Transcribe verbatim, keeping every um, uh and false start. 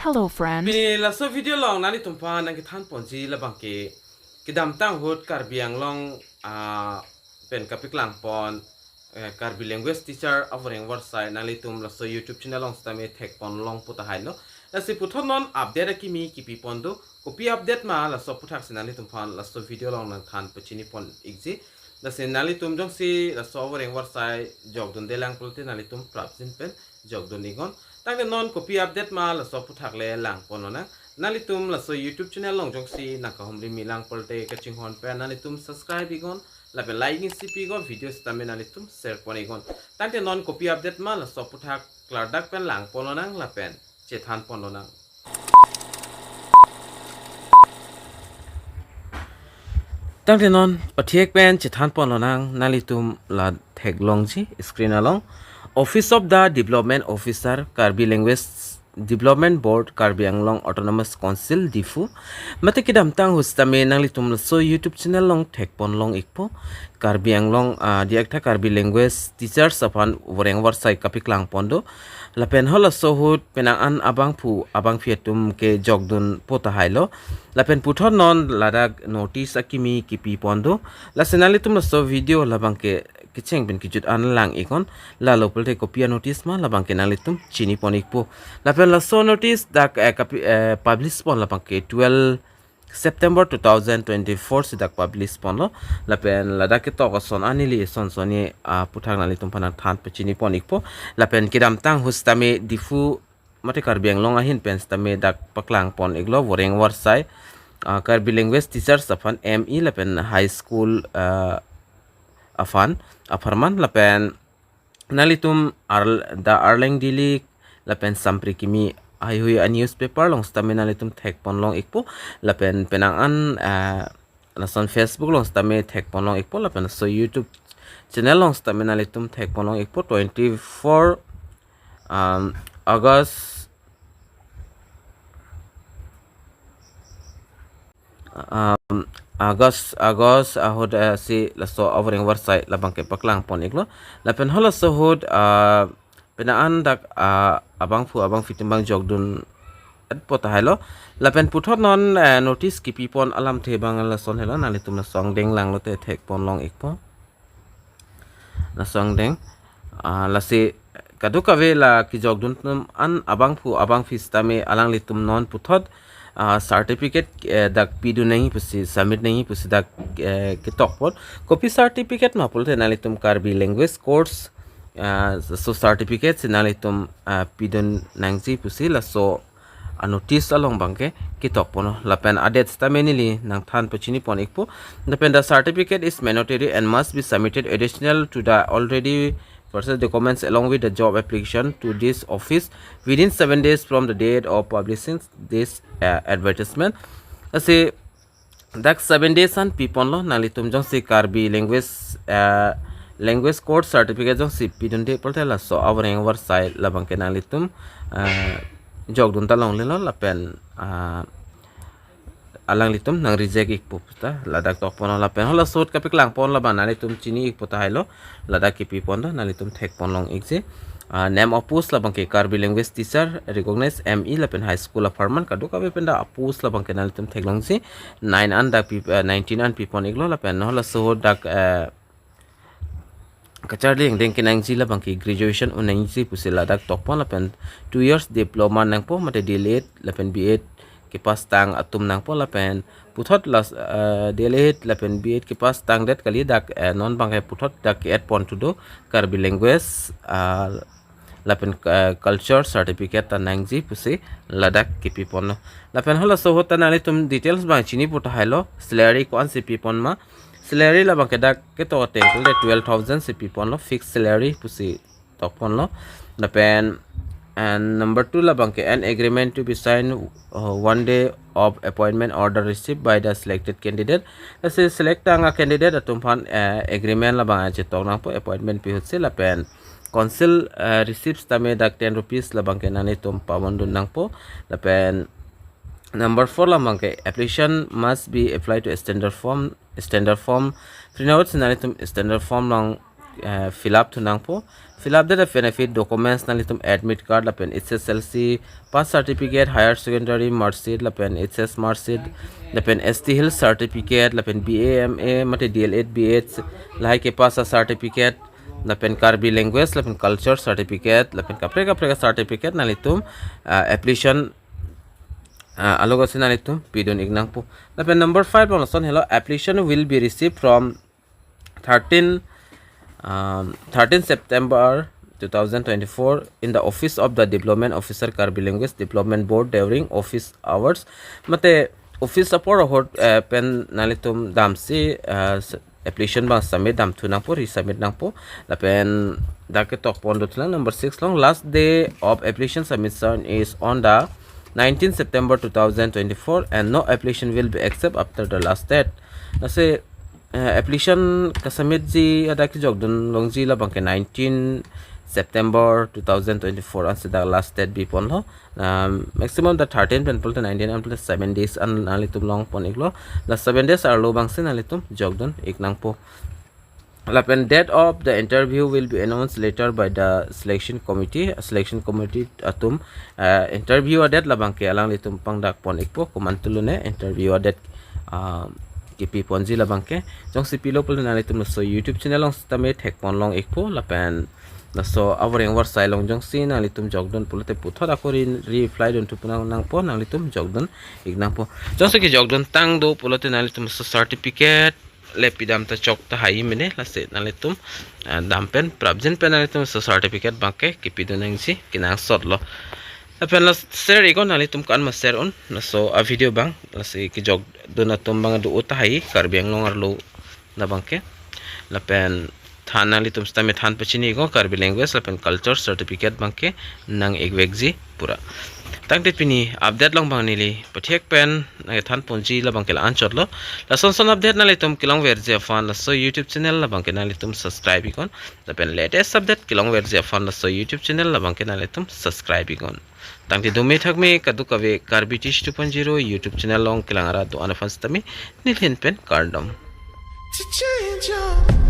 Hello, friend. Pini laso video along nanglitum aphan nangkethan ponji labang ke kedamtang ahut Karbi Anglong, ah, pen kapaklang pon, eh, Karbi language teacher avoreng avarsai nanglitum laso YouTube channel along sitame thek pon long pu tahai lo. Lasi puthot non update akimi kipi pon do. Kopi update ma laso aputhaksi nanglitum aphan laso video along nangthan pachini pon ikji. Lasi nanglitum jongsi laso avoreng avarsai jokdunde lang pulote nanglitum prapjin pen jokdun iknon. Tangte non kopi update ma laso aputhak le lang pon lonang. Nanglitum laso YouTube channel along jongsi nangkahumri mi lang pulote kachinghon pen nanglitum subscribe iknon. Lapen like isi pi iknon, video sitame nanglitum share pon iknon. Tangte non kopi update ma laso aputhak klardak pen lang pon lonang lapen chethan pon lonang. Tangte non pathek pen chethan pon lonang, nanglitum la theklongji screen along. Office of the Development Officer, Karbi Language Development Board, Karbi Anglong Autonomous Council, Diphu. Mate kedamtang ahut sitame nanglitum laso YouTube channel along thek pon long ikpo. Karbi Anglong, ah, diak tha Karbi language teachers aphan avoreng avarsai kapaklang pon do. Lapen halaso ahut penang an abangphu abangphi atum ke jokdun pu tahai lo. Lapen puthot non ladak notice akimi kipi pon do. Lasi nanglitum laso video labang ke kecheng pen kejut an lang iknon. Lalo pulote kopi a-notice ma labang ke nanglitum chini pon ikpo. Lapen laso notice dak, eh, kapi-, eh, publish pon labang ke twelve September two thousand twenty-four si dak publish pon lo. Lapen ladak ketok ason an neli son son ni, ah, aputhak nanglitum aphan nangthan pachini pon ikpo. Lapen kedamtang ahut sitame Diphu mate Karbi Anglong ahin pen sitame dak paklang pon iklo avoreng avarsai, ah, Karbi language teachers aphan M E lapen high school, ah, aphan apharman lapen nanglitum Ar-, The Arleng Daily lapen Sampri Kimi haihui a-newspaper along sitame nanglitum thek pon long ikpo. Lapen penang an, ah, lason Facebook along sitame thek pon long ikpo. Lapen laso YouTube channel along sitame nanglitum thek pon long ikpo. Twenty-four, um, August, um, August, August ahut, eh, si laso avoreng avarsai labang ke paklang pon iklo. Lapen halaso ahut, ah, penang an dak, ah, abangphu abangphi atum abang jokdun et pu tahai lo. Lapen puthot non, eh, notice kipi pon alamthe abang lason helo, nanglitum laso angdeng lang lote thek pon long ikpo. Laso angdeng, ah, lasi kadokave la kejokdun atum an abangphu abangphi sitame alanglitum non puthot, ah, certificate, eh, dak pidun nangji pusi, submit nangji pusi dak, eh, ketok pon. Kopi certificate ma pulote nanglitum Karbi language course, ah, laso certificate si nanglitum, ah, pidun nangji pusi laso a-notice along abang ke ketok pon lo. Lapen a-date sitame neli nangthan pachini pon ikpo. Lapen the certificate is mandatory and must be submitted additional to the already processed documents along with the job application to this office within seven days from the date of publishing this, uh, advertisement. Lasi dak seven days an pi pon lo, nanglitum jongsi Karbi language, eh, language course certificate jongsi pidunde pulote laso avoreng avarsai labang ke nanglitum, eh, jokdun ta longle lo lapen, ah, alanglitum nang reject ikpo pu ta ladak tok pon lo. Lapen halaso ahut kapaklang pon labang nanglitum chini ikpo tahai lo, ladak kipi pon do, nanglitum thek pon long ikji. Ah, name of post labang ke Karbi language teacher recognized M E lapen high school apharman, kadokave pen dak a-post labang ke nanglitum theklongji. Nine an dak pi, eh, nineteen an pi pon iklo. Lapen halaso ahut dak, eh, kacharli angdeng kenangji labang ke graduation un nangji pusi ladak tok pon. Lapen two years diploma nangpo mate D L Ed lapen B Ed kepass tang atum nangpo. Lapen puthot las, eh, D L Ed lapen B Ed kepass tangdet kali, dak, eh, non abang ke puthot dak ke-add pon thu do, Karbi language, ah, lapen, eh, culture certificate ta nangji pusi ladak kipi pon lo. Lapen halaso ahut ta nanglitum details abang chini pu tahai lo, salary ko-ansi pi pon ma. Salary labang ke dak ketok ateng pulote twelve thousand si pi pon lo, fixed salary pusi tok pon lo. Lapen, and number two labang ke an agreement to be signed, uh, one day of appointment order received by the selected candidate. Lasi select tang a-candidate atum aphan, eh, agreement labang chetok nangpo, appointment pi ahutsi. Lapen council, eh, receipt sitame dak ten rupees labang ke nanglitum pabon dun nangpo. Lapen number four labang ke application must be applied to a standard form, standard form. Print out si nanglitum standard form along uh, fill up thu nangpo. Fill up det lapen aphi documents nanglitum admit card lapen H S L C pass certificate, higher secondary mark sheet lapen H S mark sheet lapen S T Hill certificate lapen B A M A mate D L Ed, B Ed lahai ke pass a certificate lapen Karbi language lapen culture certificate lapen kaprek kaprek a certificate nanglitum, uh, application, uh, along asi nanglitum pidun ik nangpo. Lapen number five along lason helo, application will be received from thirteen, um, thirteen September two thousand twenty-four in the office of the Development Officer, Karbi Language Development Board during office hours. Mate office apor ahut, eh, pen nanglitum damsi, eh, s-, application abang submit dam thu nangpo, resubmit nangpo. Lapen dak ketok pon do thu nang number six along, last day of application submission is on the nineteenth September two thousand twenty-four and no application will be accept after the last date. Lasi, eh, application kasubmit ji adak kejokdun longji labang ke nineteen September two thousand twenty-four ansi dak last date bi ponlo. Um, maximum the thirteen pen pulote nineteen an pulote seven days an nanglitum long pon iklo. La seven days arlo abangsi nanglitum jokdun ik nangpo. Lapen date of the interview will be announced later by the selection committee. Selection committee atum, uh, interview a-date labang ke alanglitum pangdak pon ikpo, komantu lone interview a-date, uh, kipi ponji labang ke. Jongsi pilo pulote nanglitum laso YouTube channel along sitame thek pon long ikpo lapen laso avoreng avarsai along jongsi nanglitum jokdun pulote puthot ako re-, reply dun thu pu nang nangpo, nanglitum jokdun ik nangpo. Jongsi kejokdun tang do pulote nanglitum laso certificate le pidam ta chok tahai mene, lasi nanglitum, ah, dam pen prapjin pen nanglitum laso certificate abang ke kipidun nangji kenangsot lo. Lapen la share iknon, nanglitum kan ma share un, laso a-video abang, lasi kejokdun atum abang do tahai Karbi Anglong arlo labang ke. Lapen than nanglitum sitame than pachini iknon, Karbi language lapen culture certificate abang ke nang ik vekji pura. Tangte pini update along abang neli pathek pen nangthan ponji labang ke la-an chotlo. Lason son update nanglitum kelong verji aphan laso YouTube channel labang ke nanglitum subscribe iknon. Lapen latest update kelong verji aphan laso YouTube channel labang ke nanglitum subscribe iknon. Tangte dome thakme kadokave Karbi Teach two point zero YouTube channel along kelang arat do-an aphan sitame neli ahin pen kardom. To change your